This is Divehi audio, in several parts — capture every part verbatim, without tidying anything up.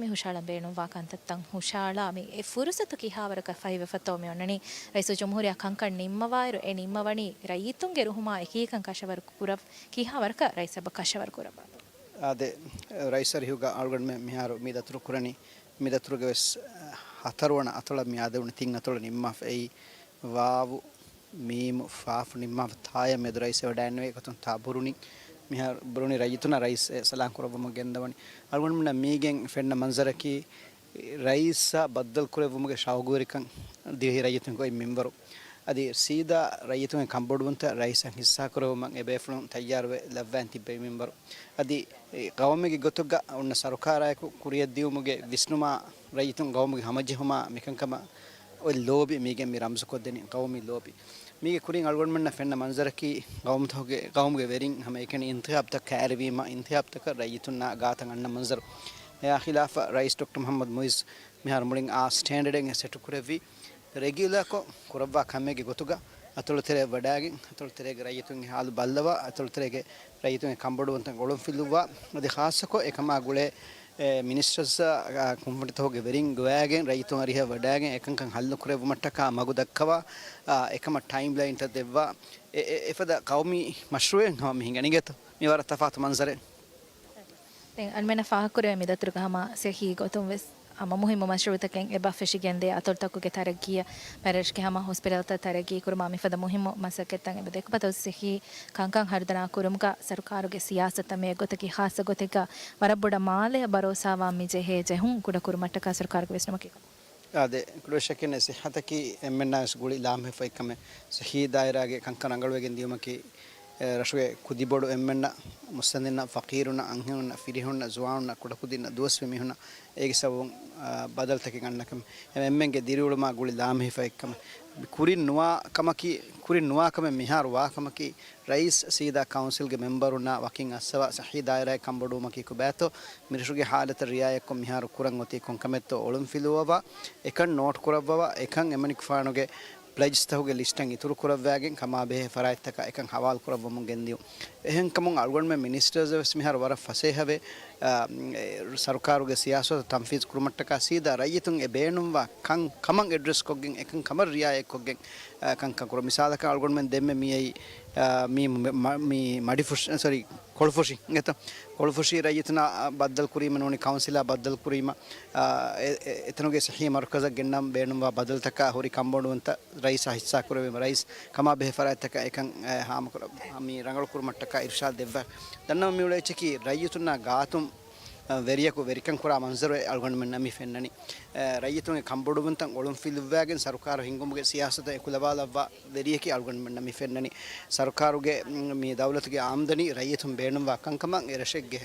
މި ހުށަހަޅަން ބޭނުންވާ ކަންތައްތައް ހުށަހަޅާ މި އެ ފުރުސަތު ކިހާވަރަކަށް ފަހިވެފަތޯ މި އޮންނަނީ؟ ރައީސުލްޖުމްހޫރިއްޔާ ކަންކަން ނިންމަވާއިރު އެ ނިންމަވަނީ ރައްޔިތުންގެ ރުހުމާ އެކީކަން ކަށަވަރު ކުރަ-، ކިހާވަރަކަށް ރައީސް ސަބަ ކަށަވަރު ކުރައްވާތޯ؟ އާދެ، ރައީސް އަރިހުގަ އަޅުގަނޑުމެން މިހާރު މި ދަތުރު ކުރަނީ، މި ދަތުރުގެ ވެސް ހަތަރުވަނަ އަތޮޅަށް މި އާދެވުނު ތިން އަތޮޅަށް ނިންމާފަ. އެއީ ވާވު، މީމު، ފާފު ނިންމާފަ ތާޔަށް މެދު ރައީސް ވަޑައިންނެވޭ ގޮތުން ތާ ބުރުނި. މިހާރު ބުރުނި ރައްޔިތުންނަށް ރައީސް އެ ސަލާން ކުރައްވަމުން ގެންދަވަނީ. އަޅުގަނޑުމެންނަށް މީގެން ފެންނަ މަންޒަރަކީ، ރައީސްއާ ބައްދަލު ކުރެއްވުމުގެ ޝައުގުވެރިކަން ދިވެހި ރައްޔިތުންގެ އޮތް މިންވަރު. އަދި ސީދާ ރައްޔިތުންގެ ކަންބޮޑުވުންތައް ރައީސަށް ހިއްސާކުރެއްވުމަށް އެ ބޭފުޅުން ތައްޔާރުވެ ލައްވައިން ތިއްބެވި މިންވަރު. އަދި ގައުމީ ގޮތުގަ އޮންނަ ސަރުކާރާއެކު ކުރިއަށް ދިއުމުގެ ވިސްނުމާ ރައްޔިތުން ގައުމުގެ ހަމަޖެހުމާ މިކަންކަމަށް އޮތް ލޯބި މީގެން މި ރަމްޒުކޮށްދެނީ، ގައުމީ ލޯބި. މީގެ ކުރިން އަޅުގަނޑުމެންނަށް ފެންނަ މަންޒަރަކީ، ގައުމުތަކުގެ، ގައުމުގެ ވެރިން ހަމައެކަނި އިންތިހާބްތައް ކައިރިވީމަ، އިންތިހާބްތަކަށް ރައްޔިތުންނާ ގާތަށް އަންނަ މަންޒަރު. އެއާ ޚިލާފަށް ރައީސް ޑޮކްޓަރ މުޙައްމަދު މުޢިއްޒު މިހާރު މުޅިން އާ ސްޓޭންޑަޑެއް ސެޓު ކުރެއްވި، ރެގިއުލާކޮށް ކުރައްވާ ކަމެއްގެ ގޮތުގަ އަތޮޅުތެރެއަށް ވަޑައިގެން، އަތޮޅުތެރޭގެ ރައްޔިތުންގެ ހާލު ބައްލަވާ، އަތޮޅުތެރޭގެ ރައްޔިތުންގެ ކަންބޮޑުވުންތައް އޮޅުންފިލުއްވާ، އަދި ޚާއްޞަކޮށް އެކަމާ ގުޅޭ، އެ، މިނިސްޓަރސް، އާ، ކުންފުނިތަކުގެ ވެރިން ގޮވައިގެން ރައްޔިތުން އަރިހަށް ވަޑައިގެން އެކަންކަން ހައްލު ކުރެއްވުމަށްޓަކާ މަގު ދައްކަވާ، އާ، އެކަމަށް ޓައިމް ލައިންތައް ދެއްވާ، އެ، އެ، އެފަދަ ޤައުމީ މަޝްރޫޢެއް ހަމަ މި ހިނގަނީ ގެތޯ. މި ވަރަށް ތަފާތު މަންޒަރެއް. ދެން އަންމެނަށް ފާހަގަކުރެވޭ މި ދަތުރުގަ ހަމަ ސިއްހީ ގޮތުން ވެސް ހަމަ މުހިއްމު މަޝްރޫޢުތަކެއް އެބަ ފެށިގެންދޭ، އަތޮޅުތަކުގެ ތަރައްގީއަށް މިރަށުގެ ހަމަ ހޮސްޕިޓަލްތައް ތަރައްގީ ކުރުމާ މިފަދަ މުހިއްމު މަސައްކަތްތައް އެބަ ދެކު ފަދަ ސިއްހީ ކަންކަން ހަރުދަނާ ކުރުމުގަ ސަރުކާރުގެ ސިޔާސަތަށް މި އެއްގޮތަކީ ޚާއްޞަ ގޮތެއްގަ ވަރަށް ބޮޑަށް މާލެއަށް ބަރޯސާވާން މި ޖެހޭ ޖެހުން ކުޑަ ކުރުމަށްޓަކާ ސަރުކާރުގެ ވިސްނުމަކީ. އާދެ، ކުޑަވެށަކެން ސިއްހަތަކީ އެންމެންނާވެސް ގުޅި ލާމެހިފައި ކަމެއް. ސިއްހީ ދާއިރާގެ ކަންކަން ރަނގަޅުވެގެން ދިޔުމަކީ، އެ، ރަށުގެ ކުދިބޮޑު އެންމެންނަށް، މުއްސަނދިންނަށް، ފަޤީރުންނަށް، އަންހެނުންނަށް، ފިރިހެނުންނަށް، ޒުވާނުންނަށް، ކުޑަކުދިންނަށް، ދުވަސްވީ މީހުންނަށް އޭގެ ސަބަބުން، އާ، ބަދަލުތަކެއް އަންނަ ކަމެއް. އެ، އެންމެންގެ ދިރިއުޅުމާ ގުޅި ލާމެހިފައި ކަމެއް. ކުރިން ނުވާ ކަމަކީ، ކުރިން ނުވާ ކަމެއް މިހާރު ވާ ކަމަކީ، ރައީސް ސީދާ ކައުންސިލްގެ މެމްބަރުންނާ ވަކިން އައްސަވާ ސިއްހީ ދާއިރާއެއް ކަންބޮޑުވުމަކީ ކޮބާތޯ، މިރަށުގެ ހާލަތަށް ރިއާޔަތްކޮށް މިހާރު ކުރަން އޮތީ ކޮންކަމެއްތޯ އޮޅުންފިލުއްވަވާ، އެކަން ނޯޓް ކުރައްވަވާ، އެކަން އެމަނިކުފާނުގެ ޕްލެޖްތަކުގެ ލިސްޓަށް އިތުރު ކުރައްވާގެން ކަމާބެހޭ ފަރާތްތަކާ އެކަން ހަވާލު ކުރައްވަމުން ގެންދިޔުން. އެހެންކަމުން އަޅުގަނޑުމެން މިނިސްޓަރސް ވެސް މިހާރު ވަރަށް ފަސޭހަވެ، އާ، އެ، ސަރުކާރުގެ ސިޔާސަތު ތަންފީޒު ކުރުމަށްޓަކާ ސީދާ ރައްޔިތުން އެ ބޭނުންވާ ކަން ކަމަށް އެޑްރެސް ކޮށްގެން، އެކަން ކަމަށް ރިއާޔަތްކޮށްގެން، އާ، ކަންކަން ކުރުން. މިސާލަކަށް އަޅުގަނޑުމެން ދެންމެ މިއައީ، އާ، މި، މަ-، މި މަޑިފުށި، ސޮރީ، ކޮޅުފުށި އެތަ؟ ކޮޅުފުށި ރައްޔިތުންނާ ބައްދަލު ކުރީމަ ނޫނީ ކައުންސިލާ ބައްދަލު ކުރީމަ، އާ، އެ-، އެ-، އެތަނުގެ ސިއްހީ މަރުކަޒަށް ގެންނަން ބޭނުންވާ ބަދަލުތަކާ ހުރި ކަންބޮޑުވުންތައް ރައީސްއާ ހިއްސާ ކުރެވީމަ ރައީސް ކަމާ ބެހޭ ފަރާތްތަކަށް އެކަން، އެ، ހާމަކުރަ-، މި ރަނގަޅު ކުރުމަށްޓަކާ އިރުޝާދު ދެއްވާ. ދަންނަވަން މިއުޅޭ އެއްޗަކީ ރައްޔިތުންނާ ގާތުން، އަ، ވެރިޔަކު ވެރިކަން ކުރާ މަންޒަރު އެ އަޅުގަނޑުމެންނަށް މި ފެންނަނީ. އެ، ރައްޔިތުންގެ ކަންބޮޑުވުންތައް އޮޅުންފިލުއްވާގެން ސަރުކާރު ހިންގުމުގެ ސިޔާސަތަށް އެކުލަވާލައްވާ ވެރިޔަކީ އަޅުގަނޑުމެންނަށް މި ފެންނަނީ. ސަރުކާރުގެ، މް، މި ދައުލަތުގެ އާމްދަނީ ރައްޔިތުން ބޭނުންވާ ކަންކަމަށް އެ ރަށެއްގެ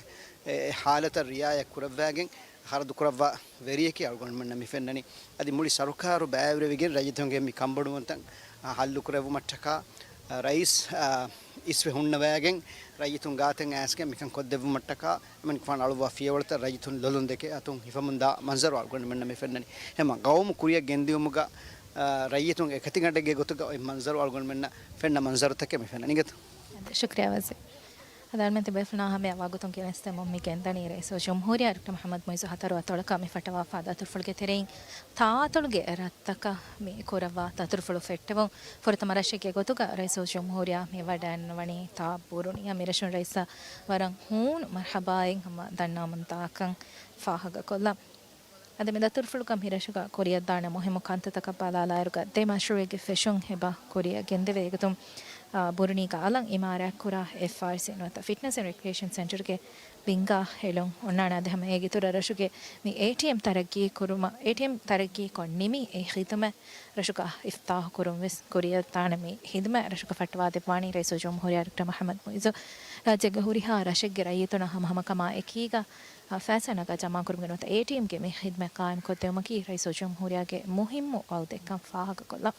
އެ، އެ ހާލަތަށް ރިއާޔަތް ކުރައްވާގެން ޚަރަދު ކުރައްވާ ވެރިޔަކީ އަޅުގަނޑުމެންނަށް މި ފެންނަނީ. އަދި މުޅި ސަރުކާރު ބައިވެރިވެގެން ރައްޔިތުންގެ މި ކަންބޮޑުވުންތައް، އާ، ހައްލު ކުރެއްވުމަށްޓަކާ، އާ، ރައީސް، އާ، އިސްވެ ހުންނަވައިގެން ރައްޔިތުން ގާތަށް އައިސްގެން މިކަން ކޮށްދެއްވުމަށްޓަކާ، އެމަނިކުފާނު އަޅުއްވާ ފިޔަވަޅުތައް ރައްޔިތުން ލޮލުން ދެކެ އަތުން ހިފަމުންދާ މަންޒަރު އަޅުގަނޑުމެންނަށް މި ފެންނަނީ. ހަމަ ގައުމު ކުރިއަށް ގެންދިއުމުގަ، އާ، ރައްޔިތުން އެކަތިގަނޑެއްގެ ގޮތުގަ އޮތް މަންޒަރު އަޅުގަނޑުމެންނަށް ފެންނަ މަންޒަރުތަކެއް މި ފެންނަނީ ގެތު. ޝުކްރިޔާ ވަޒީރު. އަދި އަޅުމެން ތިބޭފުޅުންނާ ހަމަޔަށް ވަގުތުން ގެނެސްދެމުން މި ގެންދަނީ ރައީސުލްޖުމްހޫރިއްޔާ ޑޮކްޓަރ މުޙައްމަދު މުޢިއްޒު ހަތަރު އަތޮޅަކަށް މި ފައްޓަވާފާ ދަތުރުފުޅުގެ ތެރެއިން ތާއަތޮޅުގެ ރަށްތަކަށް މި ކުރައްވާ ދަތުރުފުޅު ފެއްޓެވުން. ފުރަތަމަ ރަށެއްގެ ގޮތުގަ ރައީސުލްޖުމްހޫރިއްޔާ މި ވަޑައިންނަވަނީ ތާ ބުރުނިއަށް. މި ރަށުން ރައީސަށް ވަރަށް ހޫނު މަރްޙަބާއެއް ހަމަ ދަންނަވަމުން ދާކަން ފާހަގަކޮށްލަން. އަދި މި ދަތުރުފުޅުގަ މި ރަށުގަ ކުރިއަށްދާނެ މުހިއްމު ކަންތައްތަކަށް ބަލާލާއިރުގަ ދެ މަޝްރޫޢެއްގެ ފެށުން އެބަ ކުރިއަށް ގެންދެވޭ. އެގޮތުން، އާ، ބުރުނީގަ އަލަށް އިމާރާތްކުރާ އެފްއާރްސީ ނުވަތަ ފިޓްނަސް އެންޑް ރެކްރިއޭޝަން ސެންޓަރގެ ބިންގާ ހެޅުން އޮންނާނެ. އަދި ހަމަ އޭގެ އިތުރަށް ރަށުގެ މި އޭޓީއެމް ތަރައްގީ ކުރުމަށް، އޭޓީއެމް ތަރައްގީކޮށް ނިމި އެ ޚިދުމަތް ރަށުގަ އިފްތާޙު ކުރުން ވެސް ކުރިއަށްދާނެ. މި ޚިދުމަތް ރަށުގަ ފައްޓަވާދެއްވާނީ ރައީސުލްޖުމްހޫރިއްޔާ ޑޮކްޓަރ މުޙައްމަދު މުޢިއްޒު. ރާއްޖޭގެ ހުރިހާ ރަށެއްގެ ރައްޔިތުންނަށް ހަމަހަމަކަމާ އެކީގަ އާ، ފައިސާ ނަގާ ޖަމާކުރުމުގެ ނުވަތަ އޭޓީއެމްގެ މި ޚިދުމަތް ޤާއިމްކޮށްދެވުމަކީ ރައީސުލްޖުމްހޫރިއްޔާގެ މުހިއްމު ވައުދެއްކަން ފާހަގަކޮށްލަން.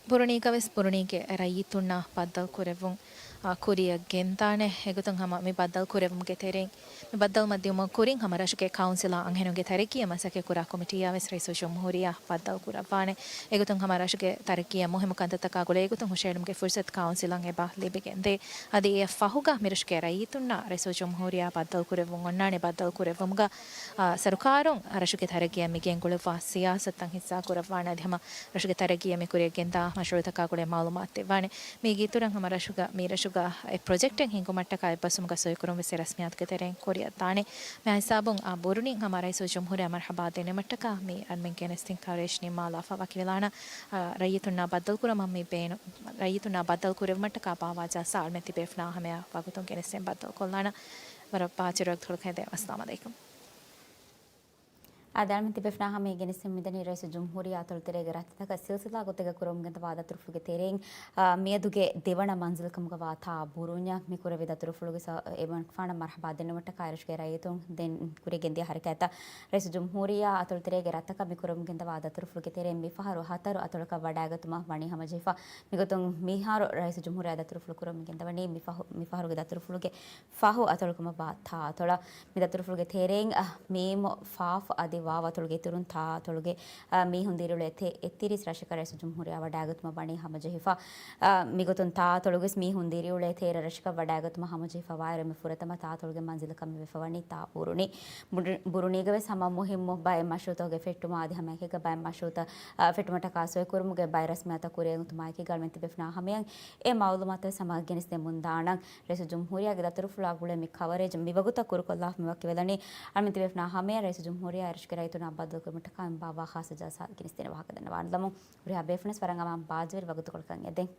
ބުރުނީގަވެސް ބުރުނީގެ ރައްޔިތުންނާ ބައްދަލުކުރެއްވުން، އާ، ކުރިއަށް ގެންދާނެ. އެގޮތުން ހަމަ މި ބައްދަލުކުރެއްވުމުގެ ތެރެއިން ބައްދަލުމަށް ދިއުމުގެ ކުރިން ހަމަ ރަށުގެ ކައުންސިލާ އަންހެނުންގެ ތަރައްގީއަށް މަސައްކަތް ކުރާ ކޮމިޓީއާ ވެސް ރައީސުލްޖުމްހޫރިއްޔާ ބައްދަލު ކުރައްވާނެ. އެގޮތުން ހަމަ ރަށުގެ ތަރައްގީއަށް މުހިއްމު ކަންތައްތަކާ ގުޅޭ ގޮތުން ހުށައެޅުމުގެ ފުރުސަތު ކައުންސިލަށް އެބަ ލިބިގެންދޭ. އަދި އެއަށް ފަހުގަ މިރަށުގެ ރައްޔިތުންނާ ރައީސުލްޖުމްހޫރިއްޔާ ބައްދަލު ކުރެއްވުން އޮންނާނެ. ބައްދަލު ކުރެއްވުމުގަ، އާ، ސަރުކާރުން ރަށުގެ ތަރައްގީއަށް މިގެންގުޅުއްވާ ސިޔާސަތުތައް ހިއްސާ ކުރައްވާނެ. އަދި ހަމަ ރަށުގެ ތަރައްގީއަށް މި ކުރިއަށް ގެންދާ މަޝްރޫއުތަކާ ގުޅޭ މައުލޫމާތު ދެއްވާނެ. މީގެ އިތުރަށް ހަމަ ރަށުގަ މި ރަށުގަ އެއް ޕްރޮޖެކްޓެއް ހިންގުމަށްޓަކާ އެއްބަސްވުމުގަ ސޮއިކުރުން ވެސް އެ ރަސްމިއްޔާތުގެ ތެރެއިން ކުރިއަށްދާނެ. މިހިސާބުން އާ ބުރުނީ ހަމަ ރައީސުލްޖުމްހޫރިއްޔާ މަރްހަބާ ދެންނެވުމަށްޓަކާ މި އަންމެން ގެނެސްދިން ކަވަރޭޖް ނިންމާލާފަ ވަކިވެލާނަ. އާ، ރައްޔިތުންނާ ބައްދަލުކުރުމަށް މި ބޭނު، ރައްޔިތުންނާ ބައްދަލު ކުރެއްވުމަށްޓަކާ ބާވާ ޖަލްސާ އަޅުމެން ތިބޭފުޅާ ހަމަޔަށް ވަގުތުން ގެނެސްދޭން ބައްދަލު ކޮށްލާނަ. ވަރަށް ބާއްޖަވެރި ވަގުތުކޮޅަކަށް ހެދޭ. އައްސަލާމު ޢަލައިކުމް. އާދެ، އަޅުމެން ތިބޭފުޅާ ހަމަޔަށް ގެނެސްދޭން މިދަނީ ރައީސުލްޖުމްހޫރިއްޔާ އަތޮޅުތެރޭގެ ރަށްތަކަށް ސިލްސިލާ ގޮތެއްގަ ކުރަމުން ގެންދަވާ ދަތުރުފުޅުގެ ތެރެއިން، އާ، މިއަދުގެ ދެވަނަ މަންޒިލް ކަމުގަ ވާ ތާ ބުރުންޏަށް މި ކުރެއްވި ދަތުރުފުޅުގެ ސަ-، އެ މަންފާނަށް މަރްހަބާ ދެންނެވުމަށްޓަކާ ރަށުގެ ރައްޔިތުން ދެން ކުރިއަށް ގެންދިޔަ ހަރަކާތްތައް. ރައީސުލްޖުމްހޫރިއްޔާ އަތޮޅުތެރޭގެ ރަށްތަކަށް މި ކުރަމުން ގެންދަވާ ދަތުރުފުޅުގެ ތެރެއިން މިފަހަރު ހަތަރު އަތޮޅަކަށް ވަޑައިގަތުމަށް ވަނީ ހަމަޖެހިފަ. މިގޮތުން މިހާރު ރައީސުލްޖުމްހޫރިއްޔާ ދަތުރުފުޅު ކުރަމުން ގެންދަވަނީ މިފަހު-، މިފަހަރުގެ ދަތުރުފުޅުގެ ފަހު އަތޮޅުކަމަށްވާ ތާ އަތޮޅަށް. މި ދަތުރުފުޅުގެ ތެރެއިން، އަ، މީމު، ފާފު އަދި ވާވު އަތޮޅުގެ އިތުރުން ތާ އަތޮޅުގެ، އަ، މީހުން ދިރިއުޅޭ ތޭ އެއްތިރީސް ރަށަކަށް ރައީސުލްޖުމްހޫރިއްޔާ ވަޑައިގަތުމަށް ވަނީ ހަމަޖެހިފަ. އަ، މިގޮތުން ތާ އަތޮޅުގަސް މީހުން ދިރިއުޅޭ ތޭރަ ރަށަކަށް ވަޑައިގަތުމަށް ހަމަޖެހިފަ ވާއިރު، މި ފުރަތަމަ ތާ އަތޮޅުގެ މަންޒިލަކަށް މިވެފަ ވަނީ ތާ ބުރުނީ. ބުރު-، ބުރުނީގަ ވެސް ހަމަ މުހިއްމު ބައެއް މަޝްރޫއުތަކުގެ ފެއްޓުމާ އަދި ހަމައެކީގަ ބައެއް މަޝްރޫއުތައް، އަ، ފެއްޓުމަށްޓަކާ ސޮއިކުރުމުގެ ބައެއް ރަސްމިއްޔާތުތައް ކުރިއަށް އޮތުމާއެކީގަ އަޅުމެން ތިބޭފުޅާ ހަމަޔަށް އެ މައުލޫމާތު ވެސް ހަމަ ގެނެސްދެމުން ދާނަން. ރައީސުލްޖުމްހޫރިއްޔާގެ ދަތުރުފުޅާ ގުޅޭ މި ކަވަރޭޖް މިވަގުތަށް ކުރުކޮށްލާފަ މި ވަކިވެލަނީ. އަޅުމެން ތިބޭފުޅާ ހަމަޔަށް ރައީސުލްޖުމްހޫރިއްޔާ އެ ރަށުގެ ރައްޔިތުންނާ ބައްދަލުކުރުމަށްޓަކާ މި ބާއްވާ ޚާއްޞަ ޖަލްސާ ގެނެސްދޭނެ ވާހަކަ ދަންނަވާން ލަމުން. ހުރިހާ ބޭފުޅުންވެސް ވަރަށް އަމާން ބާއްޖަވެރި ވަގުތުކޮޅަކަށް އެދެން.